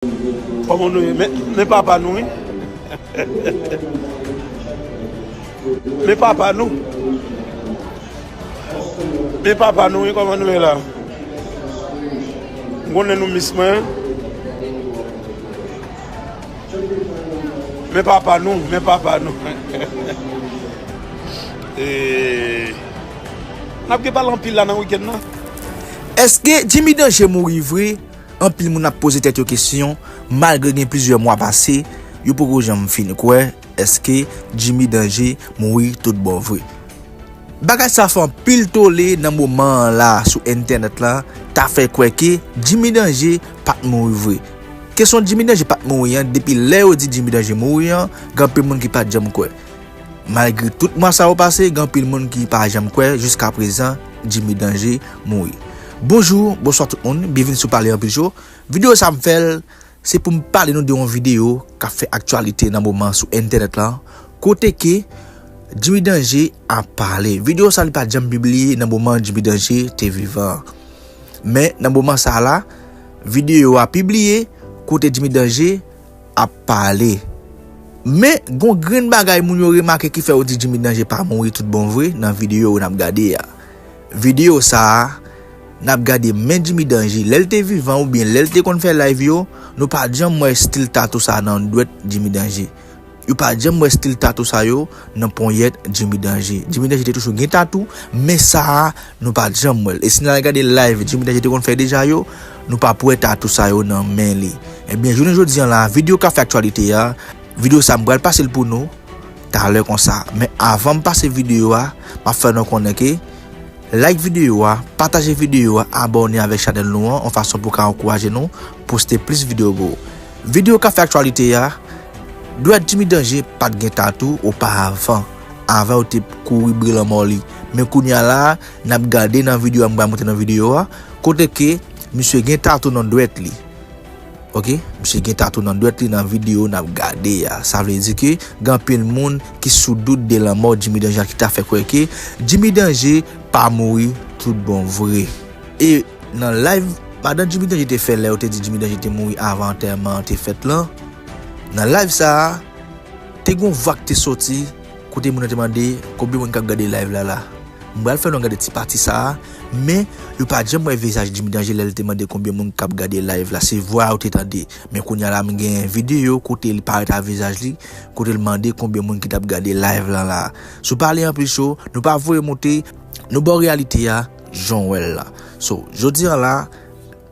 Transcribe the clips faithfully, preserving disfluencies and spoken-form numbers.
Kòman nou ye? Men, men papa nou, wi. Men papa nou. Men papa nou, wi, kòman nou ye la? M konnen nou miss mwen. Men papa nou, men papa nou. E, n ap gen pale anpil la nan wikenn nan. Èske Jimmy Danger mouri vre? Anpil moun ap poze tèt yo kesyon, malgre gen plizyè mwa pase, yo poko janm fin kwè èske Jimmy Danger mouri tout bon vre. Bagay sa fè anpil tole nan moman an la sou entènèt la, ta fè kwè ke Jimmy Danger pa t mouri vre. Kesyon Jimmy Danger pa t mouri an, depi lè yo di Jimmy Danger mouri an, gen anpil moun ki pa t janm kwè. Malgre tout mwa sa yo pase, gen anpil moun ki pa janm kwè jiska prezan Jimmy Danger mouri. Bonjou, bonswa tout moun, byenvini sou Pale Anpil Show. Videyo sa m fè l, se pou m pale nou de yon videyo k ap fè aktyalite nan moman sou entènèt la, kote ke Jimmy Danger ap pale. Videyo sa li pa t janm pibliye nan moman Jimmy Danger te vivan. Men nan moman sa la, videyo a pibliye kote Jimmy Danger ap pale. Men gon grenn bagay moun yo remake ki fè yo di Jimmy Danger pa mouri tout bon vre nan videyo n ap gade a. Videyo sa a, n ap gade men Jimmy Danger lè l te vivan oubyen lè l te konn fè live yo, nou pa t janm wè stil tatou sa nan dwèt Jimmy Danger. Yo pa t janm wè stil tatou sa yo nan ponyèt Jimmy Danger. Jimmy Danger te toujou gen tatou, men sa a, nou pa t janm wè l. E si n al gade live Jimmy Danger te konn fè deja yo, nou p ap wè tatou sa yo nan men li. Ebyen, jounen jodi an la, videyo k ap fè aktyalite a, videyo sa m pral pase l pou nou talè konsa. Men avan m pase videyo a, m ap fè nou konnen ke like videyo a, pataje videyo a, abòne avèk chanèl nou an, yon fason pou ka ankouraje nou poste plis videyo pou ou. Videyo k ap fè aktyalite a, dwèt Jimmy Danger pa t gen tatou oparavan, avan yo te kouri bri lanmò li. Men kounye a la, n ap gade nan videyo a, m pral montre nan videyo a, kote ke misye gen tatou nan dwèt li. Oke, misye gen tatou nan dwèt li nan videyo n ap gade a. Sa vle di ke gen anpil moun ki sou dout de lanmò Jimmy Danger ki ta fè kwè ke Jimmy Danger pa mouri tout bon vre. E nan live madan Jimmy Danger te fè lè yo te di Jimmy Danger te mouri avan antèman an te fèt lan, nan live sa a, te gon vwa k te soti kote moun nan te mande konbyen moun k ap gade live la la. M pral fè nou gade ti pati sa a, men yo pa t janm wè vizaj Jimmy Danger lè l te mande konbyen moun k ap gade live la. Se vwa yo te tande. Men kounye a la, m gen videyo kote li parèt ak vizaj li, kote l mande konbyen moun ki t ap gade live lan la. Sou Pale Anpil Show, nou pa voye moute, nou ba w reyalite a, jan w wè l la. So, jodi an la,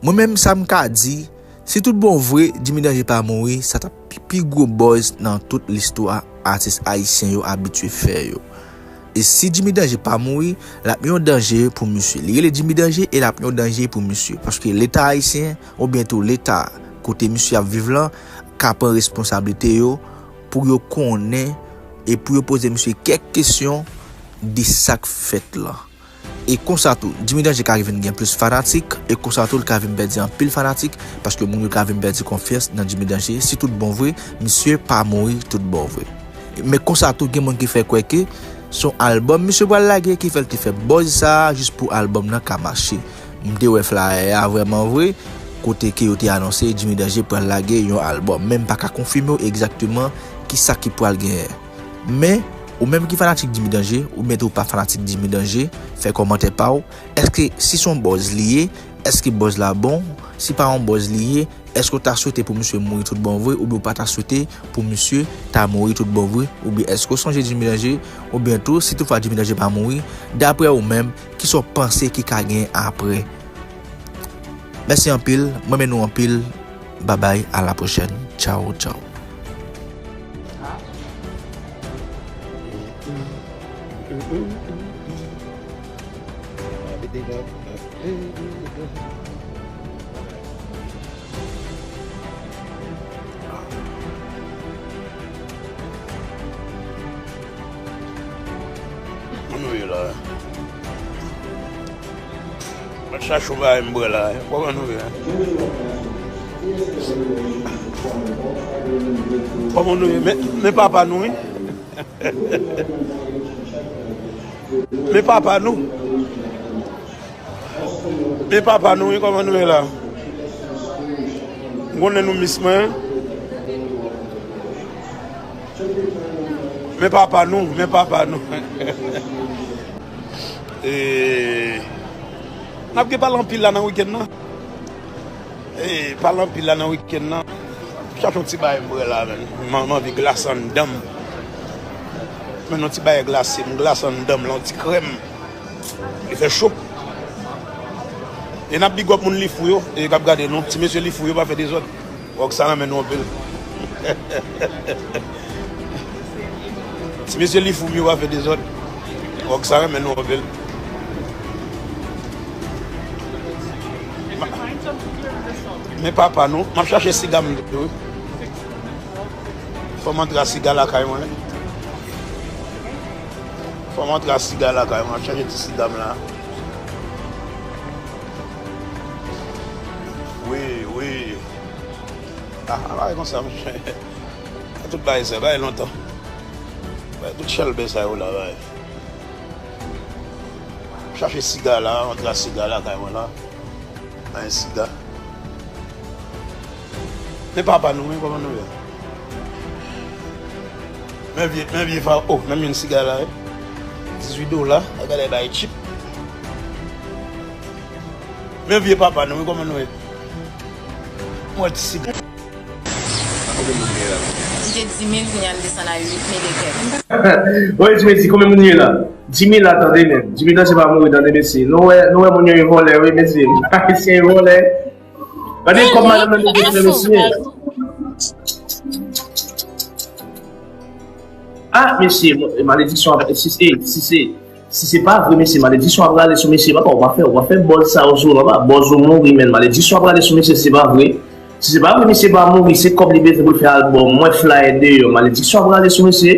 mwen menm sa m ka di, si tout bon vre, Jimmy Danger pa mouri, sa t ap pi, pi gwo buzz nan tout listwa atis ayisyen yo abitye fè yo. E si Jimmy Danger pa mouri, l ap yon danje pou misye. Li rele Jimmy Danger e l ap yon danje pou misye. Paske Leta ayisyen, oubyen tou Leta kote misye ap viv lan, ka pran responsablite yo pou yo konnen e pou yo poze misye kèk kesyon de sa k fèt lan. E konsa tou, Jimmy Danger ka vin gen plis fanatik, e konsa tou, l ka vin pèdi anpil fanatik, paske moun yo ka vin pèdi konfyans nan Jimmy Danger, si tout bon vre, misye pa mouri tout bon vre. Men konsa tou, gen moun ki fè kwè ke se yon albòm misye pral lage ki fè l te fè buzz sa a, jis pou albòm nan ka mache. M te wè flyer a vrèman vre, kote ke yo te anonse Jimmy Danger pral lage yon albòm, men m pa ka konfime w egzakteman kisa ki pral genyen. Men, ou menm ki fanatik Jimmy Danger, oubyen tou pa fanatik Jimmy Danger, fè kòmantè pa w. Èske si se yon buzz li ye, èske buzz la bon? Si pa yon buzz li ye, èske w ta swete pou misye mouri tout bon vre, oubyen w pa ta swete pou misye ta mouri tout bon vre? Oubyen èske w sonje Jimmy Danger? Oubyen tou, si toutfwa Jimmy Danger pa mouri, daprè ou menm, kisa w panse ki ka gen apre? Mèsi anpil, m renmen nou anpil. Babay, a la pwochèn. Tchaw, tchaw. Kòman nou ye la? Mwen chache yon bagay m bwè la. Kòman nou ye? Kòman nou ye? Men, men papa nou, wi. Men papa nou. Men papa nou, wi, kòman nou ye la? Konnen nou miss mwen. Men papa nou, men papa nou. E, n ap gen pale anpil la nan wikenn nan. E, pale anpil la nan wikenn nan. Chache yon ti bagay m bwè la, menn. M, m anvi glas anndan m. Men yon ti bagay glase, m glas anndan m la, yon ti krèm. Li fè cho. E n ap big up moun Lifou yo, e k ap gade nou. Ti mesye Lifou yo pa fè dezòd. Rocksa renmen nou anpil. Ti mesye Lifou yo pa fè dezòd. Rocksa renmen nou anpil. Ma-, men papa nou, m ap chache siga m tou wi. Fò m antre a siga lakay mwen. Fò m antre a siga lakay mwen, m ap chache ti siga m la. Wi, wi. Ah, bagay konsa, monchè. Tout bagay sa, bagay lontan. Bagay tout chèlbè sa yo la, bagay. Chache siga la, antre a siga lakay mwen la. Bay siga. Men papa nou, men kòman nou ye? Men vye, men vye fa, oh, men yon siga la, wi. Dizuit dola, gade bay cheap. Men vye papa nou, men kòman nou ye? Mwen ti siga. M te di mil, kounye a l desann a uit mil e kèk. Wi, ti mesye, konbyen moun ye la? Di mil la, tande menm. Di mil la, se pa mouri, tande mesye. Nou wè, nou wè moun yo e vòlè, wi, mesye. Ayisyen e vòlè. Gade kòb madanm nan te fè, mesye. Ah, mesye, malediksyon ap, si se, si se, si se pa vre, mesye, malediksyon ap rale sou mesye, papa, ou pa fè, ou pa fè bòz sa yo sou, papa, bòz ou mouri, men malediksyon ap rale sou mesye, si se pa vre. Si se pa vre, mesye pa mouri, se kòb li bezwen pou l fè albòm, mwen flyer deyò, malediksyon ap rale sou mesye.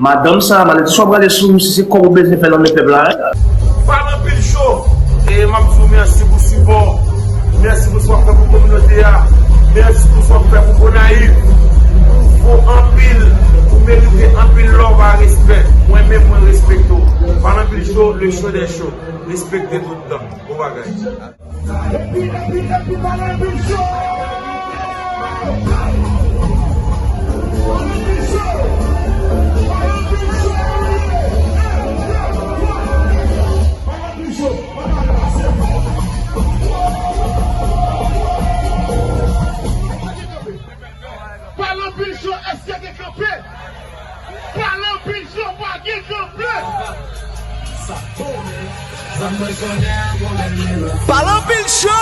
Madanm sa, malediksyon ap rale sou misye, se kòb ou bezwen fè nan men pèp la, hein? Pale anpil cho, e m ap di w mèsi pou sipò w. Mèsi pou sa w ap fè pou kominote a. Mèsi pou sa w ap fè pou Gonayiv. Ou fò anpil, ou merite anpil love ak respè. Mwen menm, mwen respekte w. Pale anpil cho, le show des shows. Respekte tout tan. Bon bagay. Epi, epi, epi, pale anpil cho. Pale anpil cho. Pale anpil cho. Pale anpil cho. Pale anpil cho. Pale anpil cho. Èske gen kanpe? Pale anpil cho, pa gen kanpe. Pale anpil cho.